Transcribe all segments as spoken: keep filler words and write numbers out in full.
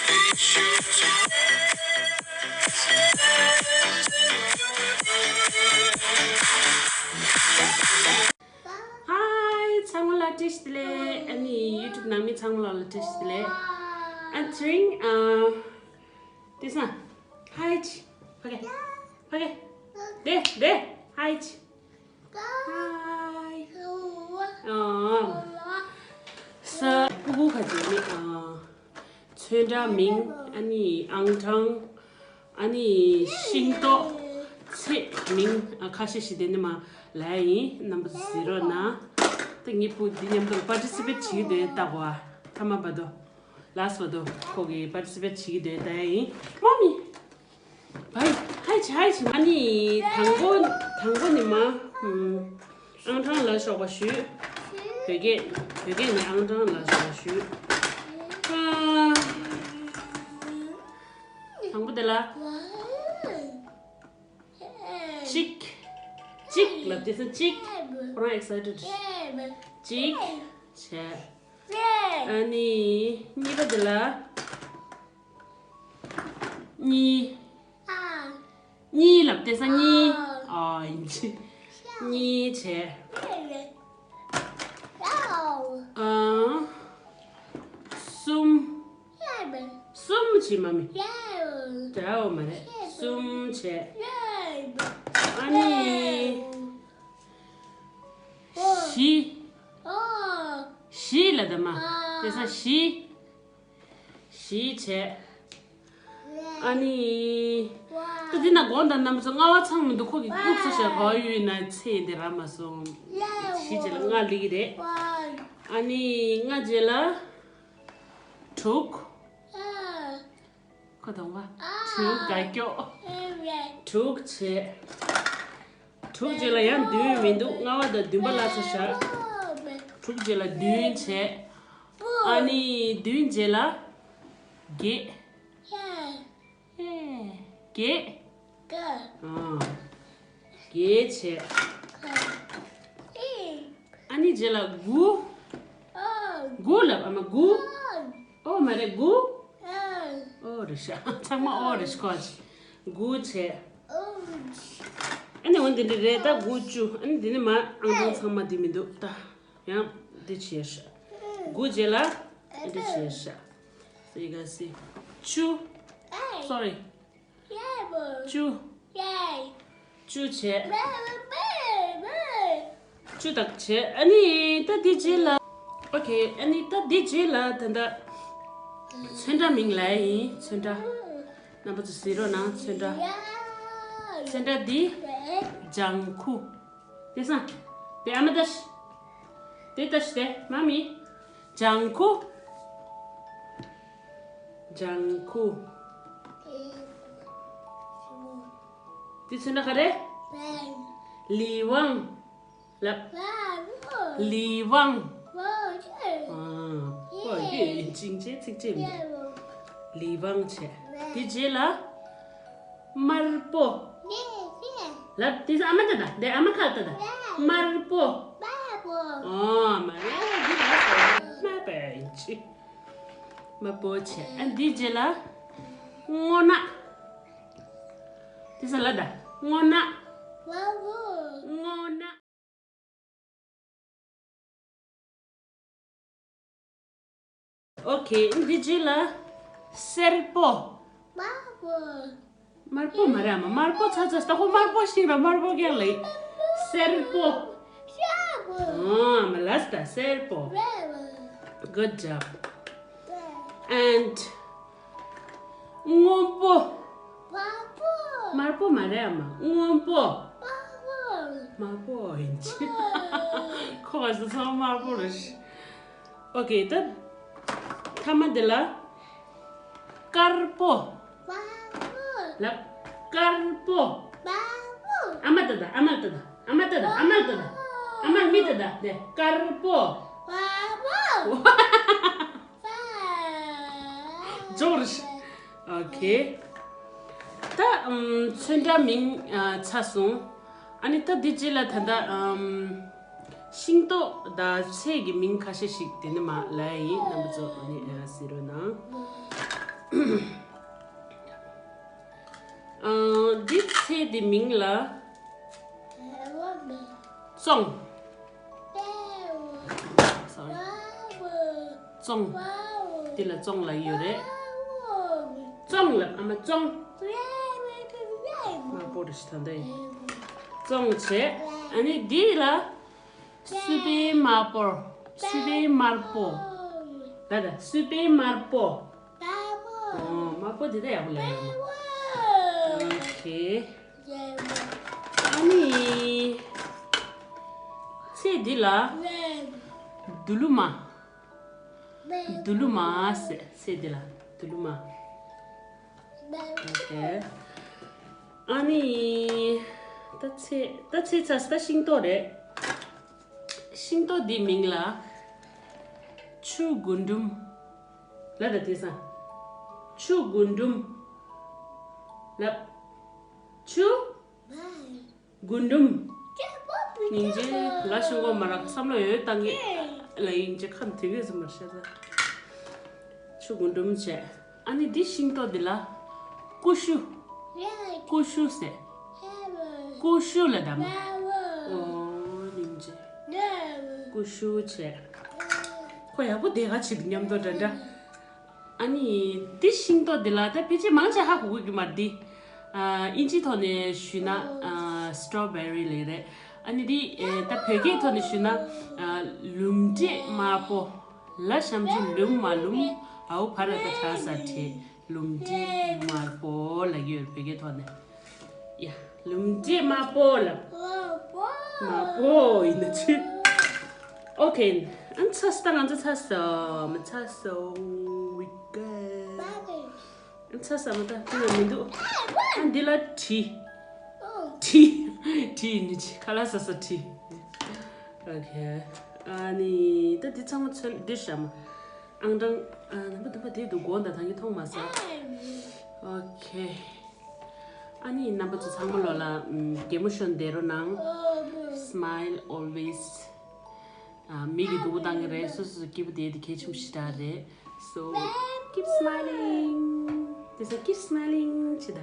Hi, ཚང་མ་ལ་བཀྲ་ཤིས་བདེ་ལེགས། ཨ་ནི་YouTube ནང་མི་ཚང་མ་ལ་བཀྲ་ཤིས་བདེ་ལེགས། ཨ་ཚིང་ཨ། དེ་སང་། Hi ཅི། ཕ་གི། ཕ་གི། དེ་དེ། Hi ཅི། Hi ཨ། ས། སྤུ་གུ་ཁ་ཅིག་ནི་ཨ། ཚོན་ཁྲ་མིང་། ཨ་ནི་ཨང་གྲངས། ཨ་ནི་ཤིང་ཏོག་ཚེས་མིང་ཨ་ཁ་ཤས་ཤིག་དེ་ནི་མ་ལ་ཡིན། རྣམ་པ་ཚོ་གཟིགས་རོགས་གནང་། ད་ངའི་བུ་འདི་མཉམ་དུ་participate བྱེད་ཀྱི་འདུག་ལྟ་གོ་ཨ། ཐ་མ་བར་དུ། last བར་དུ་ཁོ་གི་participate བྱེད་ཀྱི་འདུག་ལྟ་ཡ་ཡིན། མོ་མི། བའི། Hi ཅི། Hi ཅི། ཨ་ནི་དང་པོ་དང་པོ་ནི་མ། ཨང་གྲངས་ལ་ཞོགས་པ་ཞུས། བོད་སྐད་བོད་སྐད་ནི་ཨང་གྲངས་ལ་ཞོགས་པ་ཞུས། ཨ། དང་པོ་དེ་ལ། གཅིག་གཅིག་ལབ་དེ་ཚོ་གཅིག་ཁོ་རང་excited། གཅིག་བྱས། ཨ་ནི་གཉིས་པ་དེ་ལ། གཉིས། གཉིས་ལབ་དེ་ས་གཉིས། ཨ་ཡིན་གཅིག་གཉིས་བྱས། ཨ། གསུམ། གསུམ་བྱས་མ་མི། དྲའོ་མ་རེད། གསུམ་བྱས། ཨ་ནི། བཞི། བཞི་ལ་ད་མ། དེ་ས་བཞི། བཞི་བྱས། ཨ་ནི། ད་འདི་ན་དགོང་དང་རྣམ་པ་ཚོ་རྔ་བ་ཚང་མི་འདུག་ཁོ་གི་ཁུག་ས་ཤ་ག་ཡོད་ན་ཚེ་འདི་ར་མ་སོང་། བཞི་རྗེས་ལ་ལྔ་ལི་གི་རེད། ཨ་ནི་ལྔ་རྗེས་ལ། དྲུག་ཁོ་དང་བ། དྲུག་ག་སྐྱོ། དྲུག་བྱས། དྲུག་རྗེས་ལ་ཡང་བདུན་མི་འདུག་རྔ་བ་དང་བདུན་པ་ལ་ཚ་བཞག་དྲུག་རྗེས་ལ་བདུན་བྱས། ཨ་ནི་བདུན་རྗེས་ལ། བརྒྱད། བརྒྱད། ཨ། བརྒྱད་བྱས། ཨ་ནི་རྗེས་ལ་དགུ། དགུ་ལབ་ཨ་མ་དགུ། ཨོ་མ་རེད་དགུ། ཨོ་རེད་ཤག་ཚང་མ་ཨོ་རེད་ཤག་དགུ་བྱས། ཨ་ནི་འོ་འདི་འདྲ་རེད་ད་དགུ་བཅུ། ཨ་ནི་འདི་ནི་མ་ཨང་གྲངས་ཚང་མ་འདི་མི་འདུག་ད་ཡང་འདི་བྱས་ཤག་དགུ་རྗེས་ལ་འདི་བྱས་ཤག་སི་ག་སི། བཅུ། Sorry. བཅུ། བཅུ་བྱས། བཅུ་དག་བྱས། ཨ་ནི་ད་འདི་རྗེས་ལ། ཨོ་ཁེ། ཨ་ནི་ད་འདི་རྗེས་ལ་ད་ད། ཚོན་ཁྲ་མིང་ལ་ཡིན། ཚོན་ཁྲ། རྣམ་པ་ཚོ་གཟིགས་རོགས་གནང་། ཚོན་ཁྲ། ཚོན་ཁྲ་འདི། ལྗང་ཁུ། དེ་སང་། དེ་ཨ་མ་ལྟ་ཤི། དེ་ལྟ་ཤི་དེ་མ་མི། ལྗང་ཁུ། ལྗང་ཁུ། དེ་ཚོན་ཁྲ་ག་རེ། ལི་ཝང་། ལབ། ལི་ཝང་། ཨ། ཨོ་ཡོད་ཡིན་ཅིང་ཅེ་ཚིག་ཅེ་མི་འདུག་ལི་ཝང་བྱས། དེ་རྗེས་ལ། དམར་པོ། ལབ། དེ་ཚོ་ཨ་མ་ལྟ་ད། དེ་ཨ་མ་ཁ་ལྟ་ད། དམར་པོ། ཨོ་མ་རེད། དེ་ལ་སོ་དམར་པོ་ཡིན་ཅི། དམར་པོ་བྱས། ཨ་འདི་རྗེས་ལ། སྔོ་ནག་དེ་ཚོ་ལ་ད། སྔོ་ནག་སྔོ་ནག་ཨོ་ཁེ། འདི་རྗེས་ལ། སེར་པོ། དམར་པོ་མ་རེད་ཨ་མ། དམར་པོ་ཚ་ཚ་ལྟ་ཁོ་དམར་པོ་ཤིང་ར་དམར་པོ་རྐྱང་ལ་ཡིན། སེར་པོ། ཨ་མ་ལས་ད་སེར་པོ། Good job. And སྔོན་པོ། དམར་པོ་མ་རེད་ཨ་མ། སྔོན་པོ། དམར་པོ་ཡིན་ཅི། ཁོ་བ་སུ་ཚང་དམར་པོ་རེད། ཨོ་ཁེ། ད་ཐ་མ་དེ་ལ། དཀར་པོ། ལབ། དཀར་པོ། ཨ་མ་ལྟ་ད། ཨ་མ་ལྟ་ད། ཨ་མ་ལྟ་ད། ཨ་མ་ལྟ་ད། ཨ་མ་མི་ལྟ་ད། དེ་དཀར་པོ། ཇོར་ཇི། ཨོ་ཁེ། ད་ཨམ་ཚོན་ཁྲ་མིང་ཨ་ཚར་སོང་། ཨ་ནི་ད་འདི་རྗེས་ལ་ད་ལྟ་ཨམ་ཤིང་ཏོག་དང་ཚལ་གྱི་མིང་ཁ་ཤས་ཤིག་དེ་ནི་མ་ལབ་ཡིན། རྣམ་པ་ཚོ་ཨ་ནི་ཨ་གཟིགས་རོགས་གནང་། ཨ། འདི་ཚེས་འདི་མིང་ལ་བཙོང་། སོ་རི། བཙོང་། འདི་ལ་བཙོང་ལབ་ཡོད་རེད། བཙོང་ལབ། ཨ་མ་བཙོང་། དམར་པོ་རེད་ཤི་ད་འདི། བཙོང་བྱས། ཨ་ནི་འདི་ལ་སུ་པའི་དམར་པོ། སུ་པའི་དམར་པོ། ད་ད་སུ་པའི་དམར་པོ། ཨོ། དམར་པོ་དེ་ད་ཡག་པོ་ལབ་ཡོད་མ། ཨོ་ཁེ། ཨ་ནི། ཚེས་འདི་ལ། དུ་ལུ་མ། དུ་ལུ་མ་ཟེར། ཚེས་འདི་ལ་དུ་ལུ་མ། ཨོ་ཁེ། ཨ་ནི། ད་ཚེས་ད་ཚེས་ཚ་ད་ཤིང་ཏོག་རེད། ཤིང་ཏོག་འདི་མིང་ལ་ཆུ་རྒུན་འབྲུམ་ལབ་ད། དེ་སང་ཆུ་རྒུན་འབྲུམ་ལབ། ཆུ་རྒུན་འབྲུམ། སྙིང་རྗེ། ང་ཤོང་གོ་མ་རག་བསམ་བློ་ཡོད་བཏང་གི་ལ་ཡིན་གྱི་ཁམས་དེ་གས་སུ་མ་བཤད་ད། ཆུ་རྒུན་འབྲུམ་བྱས། ཨ་ནི་འདི་ཤིང་ཏོག་འདི་ལ་ཀུ་ཤུ། ཀུ་ཤུ་ཟེར། ཀུ་ཤུ་ལ་དམ། ཨོ་སྙིང་རྗེ། ཀུ་ཤུ་བྱས། ཁོ་ཡག་པོ་བསྡད་ག་བྱེད་འདུག་མཉམ་དུ་འདྲ་འདྲ། ཨ་ནི་འདི་ཤིང་ཏོག་འདི་ལ་ད་ཕལ་ཆེར་མང་ཆེ་ཧ་གོ་གི་མ་རེད་འདི། ཨ་ཨིན་ཇིའི་ཐོག་ནས་ཞུས་ན་ཨ་སི་ཊོ་བེ་རི་ལབ་རེད། ཨ་ནི་འདི་ཨེ་ད་བོད་སྐད་ཐོག་ནས་ཞུས་ན་ཨ་ལུམ་འབྲས་དམར་པོ། ལ་ཞབས་ཀྱུ་ལུམ་མ་ལུམ། འའོ་བ་ར་ད་ཁྲ་ས་བྲིས། ལུམ་འབྲས་དམར་པོ་ལབ་ཀྱི་ཡོད་བོད་སྐད་ཐོག་ནས། ཡ། ལུམ་འབྲས་དམར་པོ་ལབ། དམར་པོ་ཡིན་ན་ཅི། ཨོ་ཁེ། ཨ་ཚ་སི་ད་ང་ཚོ་ཚ་སོ་མི་ཚ་སོ་ཝི་ག་ཨ་ཚ་ས་མི་ད་དེ་ལ་མི་འདུག་ཨ་འདི་ལ་གྲི། གྲི། གྲི་ཡིན་ནི་ཅི་ཁ་ལག་ཟ་ས་གྲི། ཨོ་ཁེ། ཨ་ནི་ད་འདི་ཚང་མ་ཚོན་འདི་བཞག་མ། ཨང་གྲངས། ཨ་རྣམ་པ་དུམ་པ་དེ་འདུག་དགོངས་དག་ད་གིན་མཐོང་མ་ས། ཨོ་ཁེ། ཨ་ནི་རྣམ་པ་ཚོ་ཚང་མ་ལོ་ལ་ཨམ་གད་མོ་ཤོར་བསྡད་རོགས་གནང་། Smile always. ཨ་མི་གི་སྡུག་པོ་བཏང་གི་རེད། སོ་སོ་སོ་སྐྱིད་པོ་བསྡད་དེ་གལ་ཆེན་པོ་ཞེ་དྲག་རེད། So keep smiling. They say keep smiling. ཅི་ད།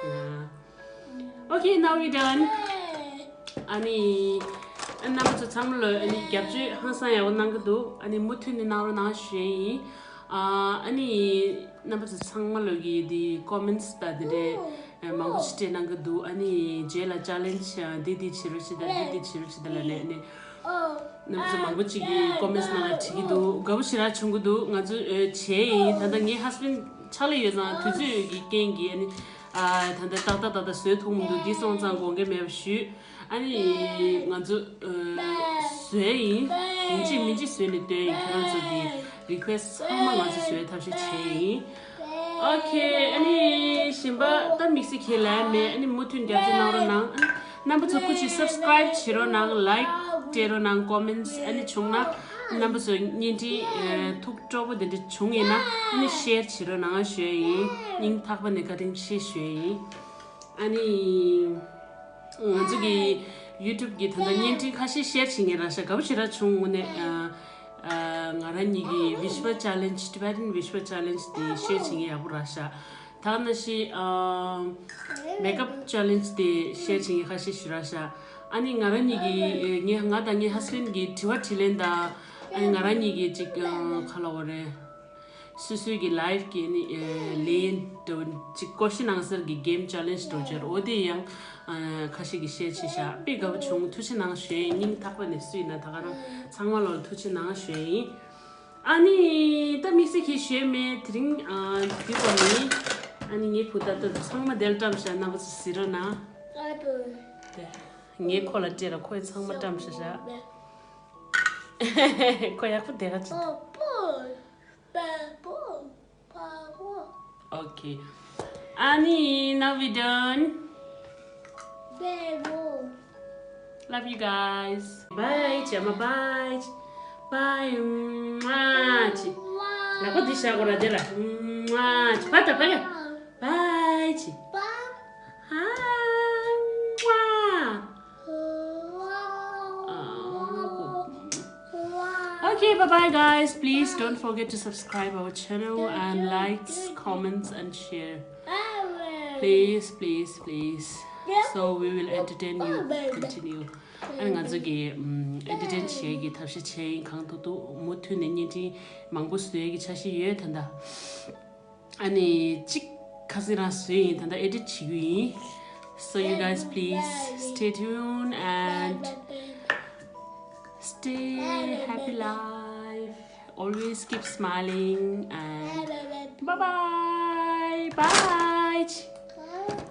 Yeah. Okay, now we done. ཨ་ནི། རྣམ་པ་ཚོ་ཚང་མ་ལོ་ཨ་ནི་རྒྱབ་སྐྱོར་ཧང་སང་ཡག་པོ་གནང་གི་འདུག་ཨ་ནི་མུ་མཐུད་ནས་གནང་རོགས་གནང་ཞུ་ཡས་ཡིན། ཨ་ནི། རྣམ་པ་ཚོ་ཚང་མ་ལོ་གི་དེ་ཀོ་མེན་ཊི་དང་དེ་འདྲའི་མང་པོ་ཞིག་སྤྲད་གནང་གི་འདུག་ཨ་ནི་རྗེས་ལ་ཅ་ལེན་ཇི་འདི་འདི་བྱེད་རོགས་ཞེ་དྲག་འདི་འདི་བྱེད་རོགས་ཞེ་དྲག་ལབ་ནས་ཨ་ནི། རྣམ་པ་ཚོ་མང་པོ་ཅིག་གིས་ཀོ་མེན་ཊི་ནང་ལ་བྲིས་ཀྱི་འདུག་དགའ་པོ་ཞེ་དྲག་བྱུང་གི་འདུག་ང་ཚོ་ཨེ་བྱས་ཡིན། ད་ལྟ་ངའི་ཧ་སི་བེན་ཌི་ཕྱག་ལས་ཡོད་ཙང་དུས་ཚོད་ཀྱི་རྐྱེན་གྱིས་ཨ་ནི་ཨ་ད་ལྟ་ཏག་ཏག་ཏག་ཏག་བཟོས་ཐུབ་མི་འདུག་འདི་སོང་ཙང་དགོངས་འགལ་མེད་པ་ཞུ། ཨ་ནི་ང་ཚོ་ཨ་བཟོས་ཡིན། ཡིན་གཅིག་མིན་གཅིག་བཟོས་ནས་སྟོན་ཡིན། ཁྱེད་རང་ཚོ་གི་རི་ཁུ་ཨེ་སི་ཊི་ཚང་མ་ང་ཚོ་བཟོས་ཐབས་ཤེས་བྱས་ཡིན། ཨོ་ཁེ། ཨ་ནི་གཞན་པ་ད་དམིགས་བསལ་ཁས་ལེན་མེད། ཨ་ནི་མུ་མཐུད་རྒྱབ་སྐྱོར་གནང་རོགས་གནང་། ཨ་ནི་རྣམ་པ་ཚོ་སྐུ་མཁྱེན་སབ་སི་ཀ་རའིབ་བྱེད་རོགས་གནང་། ལའིཀ་སྤྲད་རོགས་གནང་། ཀོ་མེན་ཊི་ཨ་ནི་བྱུང་ན་རྣམ་པ་ཚོ་བརྙན་འཕྲིན་ཨ་ཐུགས་སྤྲོ་པོ་དེ་འདྲ་བྱུང་ཡིན་ན་ཨ་ནི་ཤེར་བྱེད་རོགས་གནང་ཞུ་ཡིན། སྙིང་ཐག་པ་ནས་བཀའ་དྲིན་ཆེ་ཞུ་ཡིན། ཨ་ནི། ང་ཚོ་གི་ཡུ་ཊུབ་གི་ད་ལྟ་བརྙན་འཕྲིན་ཁ་ཤས་ཤེར་བྱེད་མཁན་རག་ཤག་དགའ་པོ་ཞེ་དྲག་བྱུང་། དངོས་གནས་ཨ་ཨ་ང་རང་གཉིས་ཀྱི་Whisper Challenge, Tibetan Whisper Challenge དེ་ཤེར་བྱེད་མཁན་ཡག་པོ་རག་ཤག་ད་ག་ནང་བཞིན་ཨ་Makeup Challenge དེ་ཤེར་བྱེད་མཁན་ཁ་ཤས་ཤིག་རག་ཤག་ཨ་ནི་ང་རང་གཉིས་ཀྱི་ཨ་ངས་ང་དང་ངའི་ཧ་སི་བེན་ཌི་གི་དྲི་བ་དྲིས་ལན་དང་། ཨ་ནི་ང་རང་གཉིས་ཀྱི་ཅིག་ཨ་ག་ལབ་དགོས་རེད། སོ་སོའི་གི་ལའིབ་གི་ནི་ཨེ་ལན་འདྲ་བོ་ཅིག་ཀོ་ཤན་ཨན་སར་གི་གེམ་ཅེ་ལེན་ཇི་འདྲ་བོ་ཅིག་ཡོད་རེད། འོ་དེ་ཡང་ཨ་ཁ་ཤས་ཀྱིས་ཤེར་བྱས་ཤག་དཔེ་དགའ་པོ་བྱུང་། ཐུགས་རྗེ་གནང་ཞུ་ཡིན། སྙིང་ཐག་པ་ནས་སུ་ཡིན་ན་ད་ག་རང་ཚང་མ་ལོ་ལ་ཐུགས་རྗེ་གནང་ཞུ་ཡིན། ཨ་ནི་ད་དམིགས་བསལ་གྱི་ཞུ་ཡས་མེད། དེ་རིང་ཨ་དུས་པ་མིན། ཨ་ནི་ངའི་བུ་ད་ལྟ་ཚང་མ་དེ་ལ་བཀྲམ་ཤག་རྣམ་པ་ཚོ་གཟིགས་རོགས་གནང་། དེ་ངས་ཁོ་ལ་སྤྲད་ལ་ཁོས་ཚང་མ་བཀྲམ་ཤག་ཤག་ཁོ་ཡག་པོ་བསྡད་ག་ཅིག Okay. Ani, now we done. Love you guys. Bye, Chama. Bye. Bye. Mwah. Chi. La ko disha ko ra de la. Mwah. Chi. Pata, pata. Bye. Chi. Bye. Mwah. Ah, Okay, bye bye, guys. Please don't forget to subscribe our channel and likes, comments, and share. Please, please, please. So we will entertain you. Continue. ཨ་ནི་ང་ཚོ་གི་ཨམ་ཨེ་ཌི་ཊིང་བྱེད་ཀྱི་ཐབས་ཤེས་བྱས་ཡིན། གང་ཐུབ་ཐུབ་མུ་མཐུད་ནས་བརྙན་འཕྲིན་མང་པོ་བཟོ་ཡས་ཀྱི་འཆར་གཞི་ཡོད་ད་ལྟ། ཨ་ནི་གཅིག་ཁ་སང་རང་བཟོས་ཡིན། ད་ལྟ་ཨེ་ཌི་ཊི་བྱེད་རྒྱུ་ཡིན། So you guys please stay tuned and stay happy life. Always keep smiling and bye bye. Bye.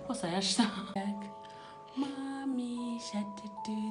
ཨོ་ཟ་ཡ་ཤ། Mommy shark do do.